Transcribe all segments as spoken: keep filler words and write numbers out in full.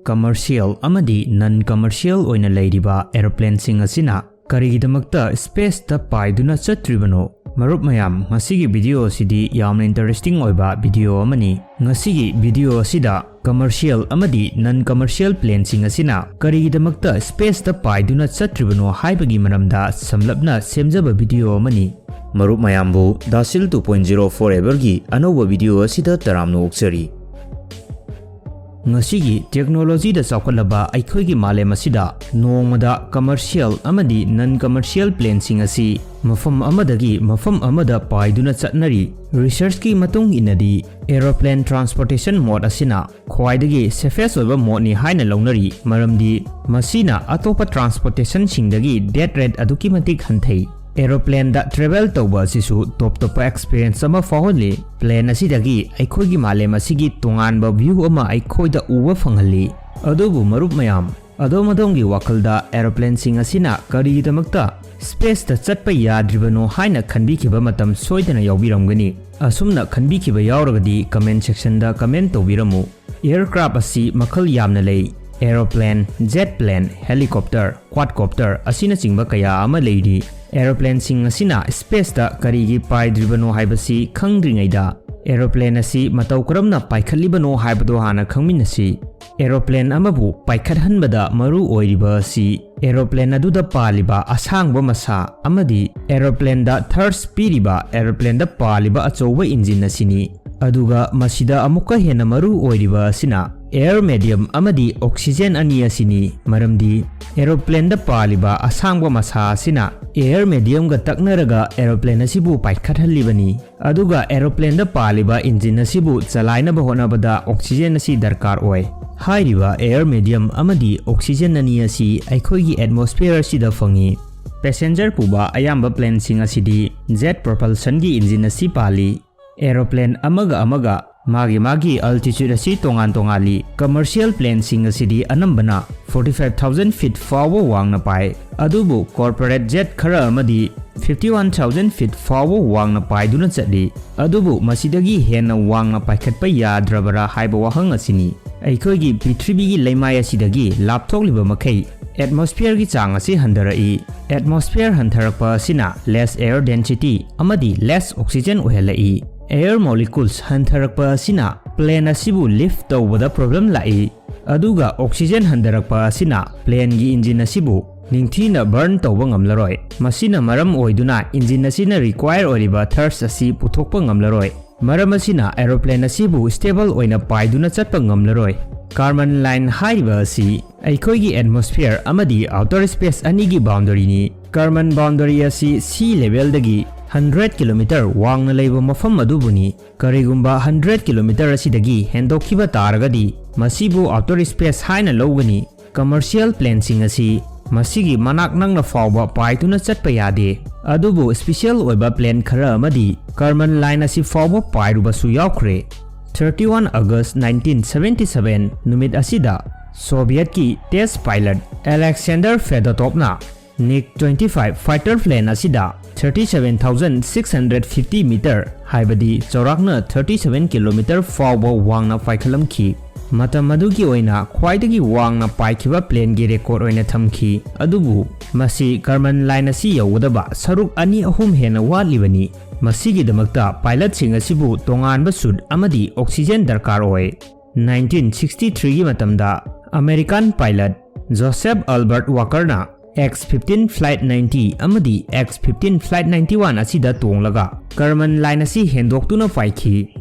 Commercial ꯑꯃꯗꯤ ꯅꯟ commercial ꯑꯣꯏꯅ ꯂꯩꯔꯤꯕ ꯑꯦꯔꯣꯄ꯭ꯂꯦꯟꯁꯤꯡ ꯑꯁꯤꯅ ꯀꯔꯤꯒꯤꯗꯃꯛꯇ ꯁ꯭ꯄꯦꯁꯇ ꯄꯥꯏꯗꯨꯅ ꯆꯠꯇ꯭ꯔꯤꯕꯅꯣ? ꯃꯔꯨꯞ ꯃꯌꯥꯝ, ꯉꯁꯤꯒꯤ ꯚꯤꯗꯤꯑꯣ ꯑꯁꯤꯗꯤ ꯌꯥꯝꯅ ꯏꯟꯇꯔꯦꯁꯇꯤꯡ ꯑꯣꯏꯕ ꯚꯤꯗꯤꯑꯣ ꯑꯃꯅꯤ꯫ ꯉꯁꯤꯒꯤ ꯚꯤꯗꯤꯑꯣ ꯑꯁꯤꯗ ꯀꯃꯔꯁꯤꯌꯦꯜ ꯑꯃꯗꯤ ꯅꯟ ꯀꯃꯔꯁꯤꯌꯦꯜ ꯄ꯭ꯂꯦꯟꯁꯤꯡ ꯑꯁꯤꯅ ꯀꯔꯤꯒꯤꯗꯃꯛꯇ ꯁ꯭ꯄꯦꯁꯇ ꯄꯥꯏꯗꯨꯅ ꯆꯠꯇ꯭ꯔꯤꯕꯅꯣ ꯍꯥꯏꯕꯒꯤ ꯃꯔꯝꯗ ꯁꯝꯂꯞꯅ ꯁꯦꯝꯖꯕ ꯚꯤꯗꯤꯑꯣ ꯑꯃꯅꯤ꯫ ꯃꯔꯨꯞ ꯃꯌꯥꯝꯕꯨ ꯗꯥꯁꯤꯜ two point zero Foreverꯒꯤ ꯑꯅꯧꯕ ꯚꯤꯗꯤꯑꯣ ꯑꯁꯤꯗ ꯇꯔꯥꯝꯅ ꯑꯣꯛꯆꯔꯤ꯫ ꯉꯁꯤꯒꯤ ꯇꯦꯛꯅꯣꯂꯣꯖꯤꯗ ꯆꯥꯎꯈꯠꯂꯕ ꯑꯩꯈꯣꯏꯒꯤ ꯃꯥꯂꯦꯝ ꯑꯁꯤꯗ ꯅꯣꯡꯃꯗ ꯀꯃꯔꯁꯤꯌꯦꯜ ꯑꯃꯗꯤ ꯅꯟ ꯀꯃꯔꯁꯤꯌꯦꯜ ꯄ꯭ꯂꯦꯟꯁꯤꯡ ꯑꯁꯤ ꯃꯐꯝ ꯑꯃꯗꯒꯤ ꯃꯐꯝ ꯑꯃꯗ ꯄꯥꯏꯗꯨꯅ ꯆꯠꯅꯔꯤ꯫ ꯔꯤꯁꯔꯆꯀꯤ ꯃꯇꯨꯡ ꯏꯟꯅꯗꯤ, ꯑꯦꯔꯣꯄ꯭ꯂꯦꯟ ꯇ꯭ꯔꯥꯟꯁꯄꯣꯔꯇꯦꯁꯟ ꯃꯣꯗ ꯑꯁꯤꯅ ꯈ꯭ꯋꯥꯏꯗꯒꯤ ꯁꯦꯐꯦꯁ ꯑꯣꯏꯕ ꯃꯣꯗꯅꯤ ꯍꯥꯏꯅ ꯂꯧꯅꯔꯤ, ꯃꯔꯝꯗꯤ ꯃꯁꯤꯅ ꯑꯇꯣꯞꯄ ꯇ꯭ꯔꯥꯟꯁꯄꯣꯔꯇꯦꯁꯟꯁꯤꯡꯗꯒꯤ ꯗꯦꯊ ꯔꯦꯠ ꯑꯗꯨꯛꯀꯤ ꯃꯇꯤꯛ ꯍꯟꯊꯩ꯫ ꯑꯦꯔꯣꯄ꯭ꯂꯦꯟꯗ ꯇ꯭ꯔꯦꯚꯦꯜ ꯇꯧꯕ ꯑꯁꯤꯁꯨ ꯇꯣꯞ ꯇꯣꯞꯄ ꯑꯦꯛꯁꯄꯤꯔꯤꯌꯦꯟꯁ ꯑꯃ ꯐꯥꯎꯍꯜꯂꯤ꯫ ꯄ꯭ꯂꯦꯟ ꯑꯁꯤꯗꯒꯤ ꯑꯩꯈꯣꯏꯒꯤ ꯃꯥꯂꯦꯝ ꯑꯁꯤꯒꯤ ꯇꯣꯉꯥꯟꯕ ꯚ꯭ꯌꯨ ꯑꯃ ꯑꯩꯈꯣꯏꯗ ꯎꯕ ꯐꯪꯍꯜꯂꯤ꯫ ꯑꯗꯨꯕꯨ ꯃꯔꯨꯞ ꯃꯌꯥꯝ, ꯑꯗꯣꯝ ꯑꯗꯣꯝꯒꯤ ꯋꯥꯈꯜꯗ ꯑꯦꯔꯣꯄ꯭ꯂꯦꯟꯁꯤꯡ ꯑꯁꯤꯅ ꯀꯔꯤꯒꯤꯗꯃꯛꯇ ꯁ꯭ꯄꯦꯁꯇ ꯆꯠꯄ ꯌꯥꯗ꯭ꯔꯤꯕꯅꯣ ꯍꯥꯏꯅ ꯈꯟꯕꯤꯈꯤꯕ ꯃꯇꯝ ꯁꯣꯏꯗꯅ ꯌꯥꯎꯕꯤꯔꯝꯒꯅꯤ꯫ ꯑꯁꯨꯝꯅ ꯈꯟꯕꯤꯈꯤꯕ ꯌꯥꯎꯔꯒꯗꯤ ꯀꯃꯦꯟ ꯁꯦꯛꯁꯟꯗ ꯀꯃꯦꯟ ꯇꯧꯕꯤꯔꯝꯃꯨ꯫ ꯑꯦꯌꯔꯀ꯭ꯔꯥꯐ ꯑꯁꯤ ꯃꯈꯜ ꯌꯥꯝꯅ ꯂꯩ꯫ ꯑꯦꯔꯣꯄ꯭ꯂꯦꯟ, ꯖꯦꯠ ꯄ꯭ꯂꯦꯟ, ꯍꯦꯂꯤꯀꯣꯞꯇꯔ, ꯀ꯭ꯋꯥꯗꯀꯣꯞꯇꯔ ꯑꯁꯤꯅꯆꯤꯡꯕ ꯀꯌꯥ ꯑꯃ ꯂꯩꯔꯤ꯫ ꯑꯦꯔꯣꯄ꯭ꯂꯦꯟꯁꯤꯡ ꯑꯁꯤꯅ ꯁ꯭ꯄꯦꯁꯇ ꯀꯔꯤꯒꯤ ꯄꯥꯏꯗ꯭ꯔꯤꯕꯅꯣ ꯍꯥꯏꯕꯁꯤ ꯈꯪꯗ꯭ꯔꯤꯉꯩꯗ, ꯑꯦꯔꯣꯄ꯭ꯂꯦꯟ ꯑꯁꯤ ꯃꯇꯧ ꯀꯔꯝꯅ ꯄꯥꯏꯈꯠꯂꯤꯕꯅꯣ ꯍꯥꯏꯕꯗꯨ ꯍꯥꯟꯅ ꯈꯪꯃꯤꯟꯅꯁꯤ꯫ ꯑꯦꯔꯣꯄ꯭ꯂꯦꯟ ꯑꯃꯕꯨ ꯄꯥꯏꯈꯠꯍꯟꯕꯗ ꯃꯔꯨ ꯑꯣꯏꯔꯤꯕ ꯑꯁꯤ ꯑꯦꯔꯣꯄ꯭ꯂꯦꯟ ꯑꯗꯨꯗ ꯄꯥꯜꯂꯤꯕ ꯑꯁꯥꯡꯕ ꯃꯁꯥ ꯑꯃꯗꯤ ꯑꯦꯔꯣꯄ꯭ꯂꯦꯟꯗ ꯊ꯭ꯔꯁ ꯄꯤꯔꯤꯕ, ꯑꯦꯔꯣꯄ꯭ꯂꯦꯟꯗ ꯄꯥꯜꯂꯤꯕ ꯑꯆꯧꯕ ꯏꯟꯖꯤꯟ ꯑꯁꯤꯅꯤ꯫ ꯑꯗꯨꯒ ꯃꯁꯤꯗ ꯑꯃꯨꯛꯀ ꯍꯦꯟꯅ ꯃꯔꯨ ꯑꯣꯏꯔꯤꯕ ꯑꯁꯤꯅ ꯑꯦꯌꯔ ꯃꯦꯗꯤꯌꯝ ꯑꯃꯗꯤ ꯑꯣꯛꯁꯤꯖꯦꯟ ꯑꯅꯤ ꯑꯁꯤꯅꯤ, ꯃꯔꯝꯗꯤ ꯑꯦꯔꯣꯄ꯭ꯂꯦꯟꯗ ꯄꯥꯜꯂꯤꯕ ꯑꯁꯥꯡꯕ ꯃꯁꯥ ꯑꯁꯤꯅ ꯑꯦꯌꯔ ꯃꯦꯗꯤꯌꯝꯒ ꯇꯛꯅꯔꯒ ꯑꯦꯔꯣꯄ꯭ꯂꯦꯟ ꯑꯁꯤꯕꯨ ꯄꯥꯏꯈꯠꯍꯜꯂꯤꯕꯅꯤ꯫ ꯑꯗꯨꯒ ꯑꯦꯔꯣꯄ꯭ꯂꯦꯟꯗ ꯄꯥꯜꯂꯤꯕ ꯏꯟꯖꯤꯟ ꯑꯁꯤꯕꯨ ꯆꯂꯥꯏꯅꯕ ꯍꯣꯠꯅꯕꯗ ꯑꯣꯛꯁꯤꯖꯦꯟ ꯑꯁꯤ ꯗꯔꯀꯥꯔ ꯑꯣꯏ꯫ ꯍꯥꯏꯔꯤꯕ ꯑꯦꯌꯔ ꯃꯦꯗꯤꯌꯝ ꯑꯃꯗꯤ ꯑꯣꯛꯁꯤꯖꯦꯟ ꯑꯅꯤ ꯑꯁꯤ ꯑꯩꯈꯣꯏꯒꯤ ꯑꯦꯠꯃꯣꯁꯐꯤꯌꯔ ꯑꯁꯤꯗ ꯐꯪꯏ꯫ ꯄꯦꯁꯦꯟꯖꯔ ꯄꯨꯕ ꯑꯌꯥꯝꯕ ꯄ꯭ꯂꯦꯟꯁꯤꯡ ꯑꯁꯤꯗꯤ ꯖꯦꯠ ꯄ꯭ꯔꯣꯄꯜꯁꯟꯒꯤ ꯏꯟꯖꯤꯟ ꯑꯁꯤ ꯄꯥꯜꯂꯤ꯫ ꯑꯦꯔꯣꯄ꯭ꯂꯦꯟ ꯑꯃꯒ ꯑꯃꯒ ꯃꯥꯒꯤ ꯃꯥꯒꯤ altitude ꯑꯁꯤ ꯇꯣꯉꯥꯟ ꯇꯣꯉꯥꯜꯂꯤ꯫ Commercial planeꯁꯤꯡ ꯑꯁꯤꯗꯤ ꯑꯅꯝꯕꯅ forty five thousand feet ꯐꯥꯎꯕ ꯋꯥꯡꯅ ꯄꯥꯏ, ꯑꯗꯨꯕꯨ corporate jet ꯈꯔ ꯑꯃꯗꯤ fifty one thousand feet ꯐꯥꯎꯕ ꯋꯥꯡꯅ ꯄꯥꯏꯗꯨꯅ ꯆꯠꯂꯤ꯫ ꯑꯗꯨꯕꯨ ꯃꯁꯤꯗꯒꯤ ꯍꯦꯟꯅ ꯋꯥꯡꯅ ꯄꯥꯏꯈꯠꯄ ꯌꯥꯗ꯭ꯔꯕꯔꯥ ꯍꯥꯏꯕ ꯋꯥꯍꯪ ꯑꯁꯤꯅꯤ꯫ ꯑꯩꯈꯣꯏꯒꯤ ꯄ꯭ꯔꯤꯊꯤꯕꯤꯒꯤ ꯂꯩꯃꯥꯏ ꯑꯁꯤꯗꯒꯤ ꯂꯥꯞꯊꯣꯛꯂꯤꯕ ꯃꯈꯩ atmosphereꯒꯤ ꯆꯥꯡ ꯑꯁꯤ ꯍꯟꯊꯔꯛꯏ꯫ Atmosphere ꯍꯟꯊꯔꯛꯄ ꯑꯁꯤꯅ less air density ꯑꯃꯗꯤ less oxygen ꯑꯣꯏꯍꯜꯂꯛꯏ꯫ Air molecules ꯍꯟꯊꯔꯛꯄ ꯑꯁꯤꯅ plane ꯑꯁꯤꯕꯨ lift ꯇꯧꯕꯗ problem ꯂꯥꯛꯏ, ꯑꯗꯨꯒ oxygen ꯍꯟꯊꯔꯛꯄ ꯑꯁꯤꯅ planeꯒꯤ engine ꯑꯁꯤꯕꯨ ꯅꯤꯡꯊꯤꯅ burn ꯇꯧꯕ ꯉꯝꯂꯔꯣꯏ꯫ ꯃꯁꯤꯅ ꯃꯔꯝ ꯑꯣꯏꯗꯨꯅ engine ꯑꯁꯤꯅ require ꯑꯣꯏꯔꯤꯕ thrust ꯑꯁꯤ ꯄꯨꯊꯣꯛꯄ ꯉꯝꯂꯔꯣꯏ꯫ ꯃꯔꯝ ꯑꯁꯤꯅ aeroplane ꯑꯁꯤꯕꯨ stable ꯑꯣꯏꯅ ꯄꯥꯏꯗꯨꯅ ꯆꯠꯄ ꯉꯝꯂꯔꯣꯏ꯫ Kármán line ꯍꯥꯏꯔꯤꯕ ꯑꯁꯤ ꯑꯩꯈꯣꯏꯒꯤ atmosphere ꯑꯃꯗꯤ outer space ꯑꯅꯤꯒꯤ boundaryꯅꯤ꯫ Kármán boundary ꯑꯁꯤ sea levelꯗꯒꯤ hundred kilometer ꯋꯥꯡꯅ ꯂꯩꯕ ꯃꯐꯝ ꯑꯗꯨꯕꯨꯅꯤ꯫ ꯀꯔꯤꯒꯨꯝꯕ hundred kilometer ꯑꯁꯤꯗꯒꯤ ꯍꯦꯟꯗꯣꯛꯈꯤꯕ ꯇꯥꯔꯒꯗꯤ, ꯃꯁꯤꯕꯨ outer space ꯍꯥꯏꯅ ꯂꯧꯒꯅꯤ꯫ Commercial planeꯁꯤꯡ ꯑꯁꯤ ꯃꯁꯤꯒꯤ ꯃꯅꯥꯛ ꯅꯛꯅ ꯐꯥꯎꯕ ꯄꯥꯏꯗꯨꯅ ꯆꯠꯄ ꯌꯥꯗꯦ, ꯑꯗꯨꯕꯨ special ꯑꯣꯏꯕ plane ꯈꯔ ꯑꯃꯗꯤ Kármán line ꯑꯁꯤ ꯐꯥꯎꯕ ꯄꯥꯏꯔꯨꯕꯁꯨ ꯌꯥꯎꯈ꯭ꯔꯦ꯫ Thirty one August nineteen seventy seven ꯅꯨꯃꯤꯠ ꯑꯁꯤꯗ Sovietꯀꯤ test pilot Alexander Fedotovꯅ MiG twenty five fighter plane ꯑꯁꯤꯗ thirty seven thousand six hundred fifty meter, ꯍꯥꯏꯕꯗꯤ ꯆꯥꯎꯔꯥꯛꯅ thirty seven kilometer ꯐꯥꯎꯕ ꯋꯥꯡꯅ ꯄꯥꯏꯈꯠꯂꯝꯈꯤ꯫ ꯃꯇꯝ ꯑꯗꯨꯒꯤ ꯑꯣꯏꯅ ꯈ꯭ꯋꯥꯏꯗꯒꯤ ꯋꯥꯡꯅ ꯄꯥꯏꯈꯤꯕ planeꯒꯤ record ꯑꯣꯏꯅ ꯊꯝꯈꯤ꯫ ꯑꯗꯨꯕꯨ ꯃꯁꯤ Kármán line ꯑꯁꯤ ꯌꯧꯒꯗꯕ ꯁꯔꯨꯛ ꯑꯅꯤ ꯑꯍꯨꯝ ꯍꯦꯟꯅ ꯋꯥꯠꯂꯤꯕꯅꯤ꯫ ꯃꯁꯤꯒꯤꯗꯃꯛꯇ pilotꯁꯤꯡ ꯑꯁꯤꯕꯨ ꯇꯣꯉꯥꯟꯕ suit ꯑꯃꯗꯤ oxygen ꯗꯔꯀꯥꯔ ꯑꯣꯏ꯫ Nineteen sixty threeꯒꯤ ꯃꯇꯝꯗ American pilot Joseph Albert Walkerꯅ X fifteen Flight ninety ꯑꯃꯗꯤ X fifteen Flight ninety one ꯑꯁꯤꯗ ꯇꯣꯡꯂꯒ Kármán line ꯑꯁꯤ ꯍꯦꯟꯗꯣꯛꯇꯨꯅ ꯄꯥꯏꯈꯤ꯫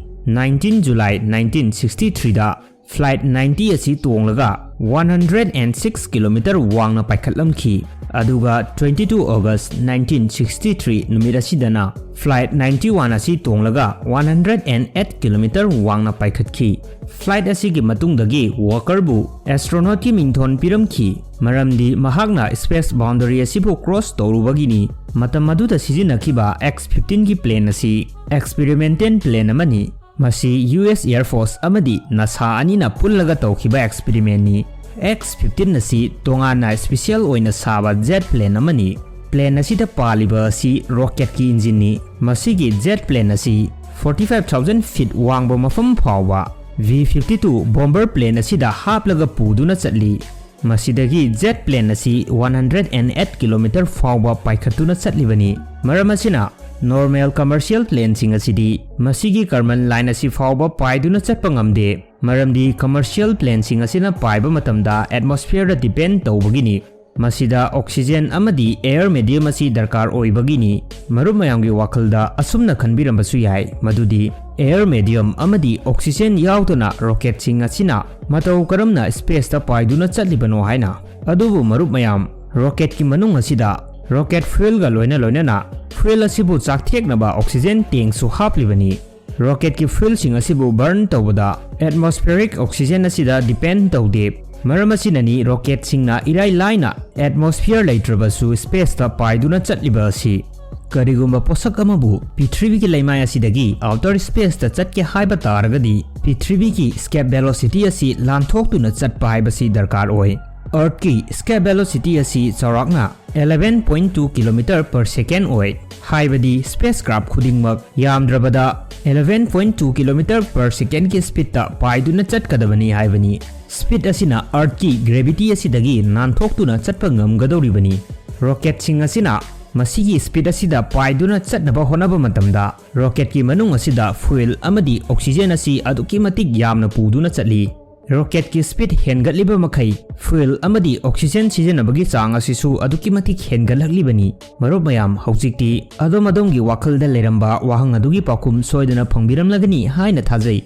Nineteen July nineteen sixty threeꯗ Flight ninety ꯑꯁꯤ ꯇꯣꯡꯂꯒ one hundred and six kilometer ꯋꯥꯡꯅ ꯄꯥꯏꯈꯠꯂꯝꯈꯤ꯫ ꯑꯗꯨꯒ twenty two August nineteen sixty three ꯅꯨꯃꯤꯠ ꯑꯁꯤꯗꯅ Flight ninety one ꯑꯁꯤ ꯇꯣꯡꯂꯒ one hundred and eight kilometer ꯋꯥꯡꯅ ꯄꯥꯏꯈꯠꯈꯤ꯫ Flight ꯑꯁꯤꯒꯤ ꯃꯇꯨꯡꯗꯒꯤ Walkerꯕꯨ astronautꯀꯤ ꯃꯤꯡꯊꯣꯟ ꯄꯤꯔꯝꯈꯤ, ꯃꯔꯝꯗꯤ ꯃꯍꯥꯛꯅ space boundary ꯑꯁꯤꯕꯨ cross ꯇꯧꯔꯨꯕꯒꯤꯅꯤ꯫ ꯃꯇꯝ ꯑꯗꯨꯗ ꯁꯤꯖꯤꯟꯅꯈꯤꯕ X fifteenꯒꯤ plane ꯑꯁꯤ experimental plane ꯑꯃꯅꯤ꯫ ꯃꯁꯤ ꯌꯨ ꯑꯦꯁ Air Force ꯑꯃꯗꯤ ꯅꯁꯥ ꯑꯅꯤꯅ ꯄꯨꯜꯂꯒ ꯇꯧꯈꯤꯕ ꯑꯦꯛꯁꯄꯤꯔꯤꯃꯦꯟꯅꯤ꯫ ꯑꯦꯛꯁ ꯐꯤꯐꯇꯤꯟ ꯑꯁꯤ ꯇꯣꯉꯥꯟꯅ ꯁ꯭ꯄꯤꯁꯤꯌꯦꯜ ꯑꯣꯏꯅ ꯁꯥꯕ ꯖꯦꯠ ꯄ꯭ꯂꯦꯟ ꯑꯃꯅꯤ꯫ ꯄ꯭ꯂꯦꯟ ꯑꯁꯤꯗ ꯄꯥꯜꯂꯤꯕ ꯑꯁꯤ ꯔꯣꯀꯦꯠꯀꯤ ꯏꯟꯖꯤꯟꯅꯤ꯫ ꯃꯁꯤꯒꯤ ꯖꯦꯠ ꯄ꯭ꯂꯦꯟ ꯑꯁꯤ forty five thousand feet ꯋꯥꯡꯕ ꯃꯐꯝ ꯐꯥꯎꯕ V fifty two bomber plane ꯑꯁꯤꯗ ꯍꯥꯞꯂꯒ ꯄꯨꯗꯨꯅ ꯆꯠꯂꯤ꯫ ꯃꯁꯤꯗꯒꯤ ꯖꯦꯠ ꯄ꯭ꯂꯦꯟ ꯑꯁꯤ one hundred and eight kilometer ꯐꯥꯎꯕ ꯄꯥꯏꯈꯠꯇꯨꯅ ꯆꯠꯂꯤꯕꯅꯤ꯫ ꯃꯔꯝ ꯑꯁꯤꯅ ꯅꯣꯔꯃꯦꯜ ꯀꯃꯔꯁꯤꯌꯦꯜ ꯄ꯭ꯂꯦꯟꯁꯤꯡ ꯑꯁꯤꯗꯤ ꯃꯁꯤꯒꯤ ꯀꯥꯔꯃꯟ ꯂꯥꯏꯟ ꯑꯁꯤ ꯐꯥꯎꯕ ꯄꯥꯏꯗꯨꯅ ꯆꯠꯄ ꯉꯝꯗꯦ, ꯃꯔꯝꯗꯤ ꯀꯃꯔꯁꯤꯌꯦꯜ ꯄ꯭ꯂꯦꯟꯁꯤꯡ ꯑꯁꯤꯅ ꯄꯥꯏꯕ ꯃꯇꯝꯗ ꯑꯦꯠꯃꯣꯁꯐꯤꯌꯔꯗ ꯗꯤꯄꯦꯟ ꯇꯧꯕꯒꯤꯅꯤ꯫ ꯃꯁꯤꯗ ꯑꯣꯛꯁꯤꯖꯦꯟ ꯑꯃꯗꯤ ꯑꯦꯌꯔ ꯃꯦꯗꯤꯌꯝ ꯑꯁꯤ ꯗꯔꯀꯥꯔ ꯑꯣꯏꯕꯒꯤꯅꯤ꯫ ꯃꯔꯨꯞ ꯃꯌꯥꯝꯒꯤ ꯋꯥꯈꯜꯗ ꯑꯁꯨꯝꯅ ꯈꯟꯕꯤꯔꯝꯕꯁꯨ ꯌꯥꯏ, ꯃꯗꯨꯗꯤ ꯑꯦꯌꯔ ꯃꯦꯗꯤꯌꯝ ꯑꯃꯗꯤ ꯑꯣꯛꯁꯤꯖꯦꯟ ꯌꯥꯎꯗꯅ ꯔꯣꯀꯦꯠꯁꯤꯡ ꯑꯁꯤꯅ ꯃꯇꯧ ꯀꯔꯝꯅ ꯁ꯭ꯄꯦꯁꯇ ꯄꯥꯏꯗꯨꯅ ꯆꯠꯂꯤꯕꯅꯣ ꯍꯥꯏꯅ꯫ ꯑꯗꯨꯕꯨ ꯃꯔꯨꯞ ꯃꯌꯥꯝ, ꯔꯣꯀꯦꯠꯀꯤ ꯃꯅꯨꯡ ꯑꯁꯤꯗ ꯔꯣꯀꯦꯠ ꯐ꯭ꯌꯨꯜꯒ ꯂꯣꯏꯅ ꯂꯣꯏꯅꯅ ꯐ꯭ꯌꯨꯜ ꯑꯁꯤꯕꯨ ꯆꯥꯛꯊꯦꯛꯅꯕ ꯑꯣꯛꯁꯤꯖꯦꯟ ꯇꯦꯡꯁꯨ ꯍꯥꯞꯂꯤꯕꯅꯤ꯫ ꯔꯣꯀꯦꯠꯀꯤ ꯐ꯭ꯌꯨꯜꯁꯤꯡ ꯑꯁꯤꯕꯨ ꯕꯔꯟ ꯇꯧꯕꯗ ꯑꯦꯠꯃꯣꯁꯐꯤꯌꯔꯤꯛ ꯑꯣꯛꯁꯤꯖꯦꯟ ꯑꯁꯤꯗ ꯗꯤꯄꯦꯟ ꯇꯧꯗꯦ꯫ ꯃꯔꯝ ꯑꯁꯤꯅꯅꯤ ꯔꯣꯀꯦꯠꯁꯤꯡꯅ ꯏꯔꯥꯏ ꯂꯥꯏꯅ ꯑꯦꯠꯃꯣꯁꯐꯤꯌꯔ ꯂꯩꯇ꯭ꯔꯕꯁꯨ ꯁ꯭ꯄꯦꯁꯇ ꯄꯥꯏꯗꯨꯅ ꯆꯠꯂꯤꯕ ꯑꯁꯤ꯫ ꯀꯔꯤꯒꯨꯝꯕ ꯄꯣꯠꯁꯛ ꯑꯃꯕꯨ ꯄ꯭ꯔꯤꯊꯤꯕꯤꯒꯤ ꯂꯩꯃꯥꯏ ꯑꯁꯤꯗꯒꯤ ꯑꯥꯎꯇꯔ ꯁ꯭ꯄꯦꯁꯇ ꯆꯠꯀꯦ ꯍꯥꯏꯕ ꯇꯥꯔꯒꯗꯤ, ꯄ꯭ꯔꯤꯊꯤꯕꯤꯒꯤ ꯏꯁꯀꯦꯞ ꯚꯦꯂꯣꯁꯤꯇꯤ ꯑꯁꯤ ꯂꯥꯟꯊꯣꯛꯇꯨꯅ ꯆꯠꯄ ꯍꯥꯏꯕꯁꯤ ꯗꯔꯀꯥꯔ ꯑꯣꯏ꯫ ꯑꯔꯊꯀꯤ ꯏꯁꯀꯦꯞ ꯚꯦꯂꯣꯁꯤꯇꯤ ꯑꯁꯤ ꯆꯥꯎꯔꯥꯛꯅ eleven point two kilometer per second ꯑꯣꯏ, ꯍꯥꯏꯕꯗꯤ ꯁ꯭ꯄꯦꯁ ꯀ꯭ꯔꯥꯐ ꯈꯨꯗꯤꯡꯃꯛ ꯌꯥꯝꯗ꯭ꯔꯕꯗ eleven point two kilometer per secondꯀꯤ ꯁ꯭ꯄꯤꯗꯇ ꯄꯥꯏꯗꯨꯅ ꯆꯠꯀꯗꯕꯅꯤ ꯍꯥꯏꯕꯅꯤ꯫ ꯁ꯭ꯄꯤꯗ ꯑꯁꯤꯅ ꯑꯔꯊꯀꯤ ꯒ꯭ꯔꯦꯚꯤꯇꯤ ꯑꯁꯤꯗꯒꯤ ꯅꯥꯟꯊꯣꯛꯇꯨꯅ ꯆꯠꯄ ꯉꯝꯒꯗꯧꯔꯤꯕꯅꯤ꯫ ꯔꯣꯀꯦꯠꯁꯤꯡ ꯑꯁꯤꯅ ꯃꯁꯤꯒꯤ ꯁ꯭ꯄꯤꯗ ꯑꯁꯤꯗ ꯄꯥꯏꯗꯨꯅ ꯆꯠꯅꯕ ꯍꯣꯠꯅꯕ ꯃꯇꯝꯗ, ꯔꯣꯀꯦꯠꯀꯤ ꯃꯅꯨꯡ ꯑꯁꯤꯗ ꯐ꯭ꯌꯨꯜ ꯑꯃꯗꯤ ꯑꯣꯛꯁꯤꯖꯦꯟ ꯑꯁꯤ ꯑꯗꯨꯛꯀꯤ ꯃꯇꯤꯛ ꯌꯥꯝꯅ ꯄꯨꯗꯨꯅ ꯆꯠꯂꯤ꯫ ꯔꯣꯀꯦꯠꯀꯤ ꯁ꯭ꯄꯤꯗ ꯍꯦꯟꯒꯠꯂꯤꯕ ꯃꯈꯩ, ꯐ꯭ꯌꯨꯜ ꯑꯃꯗꯤ ꯑꯣꯛꯁꯤꯖꯦꯟ ꯁꯤꯖꯤꯟꯅꯕꯒꯤ ꯆꯥꯡ ꯑꯁꯤꯁꯨ ꯑꯗꯨꯛꯀꯤ ꯃꯇꯤꯛ ꯍꯦꯟꯒꯠꯂꯛꯂꯤꯕꯅꯤ꯫ ꯃꯔꯨꯞ ꯃꯌꯥꯝ, ꯍꯧꯖꯤꯛꯇꯤ ꯑꯗꯣꯝ ꯑꯗꯣꯝꯒꯤ ꯋꯥꯈꯜꯗ ꯂꯩꯔꯝꯕ ꯋꯥꯍꯪ ꯑꯗꯨꯒꯤ ꯄꯥꯎꯈꯨꯝ ꯁꯣꯏꯗꯅ ꯐꯪꯕꯤꯔꯝꯂꯒꯅꯤ ꯍꯥꯏꯅ ꯊꯥꯖꯩ꯫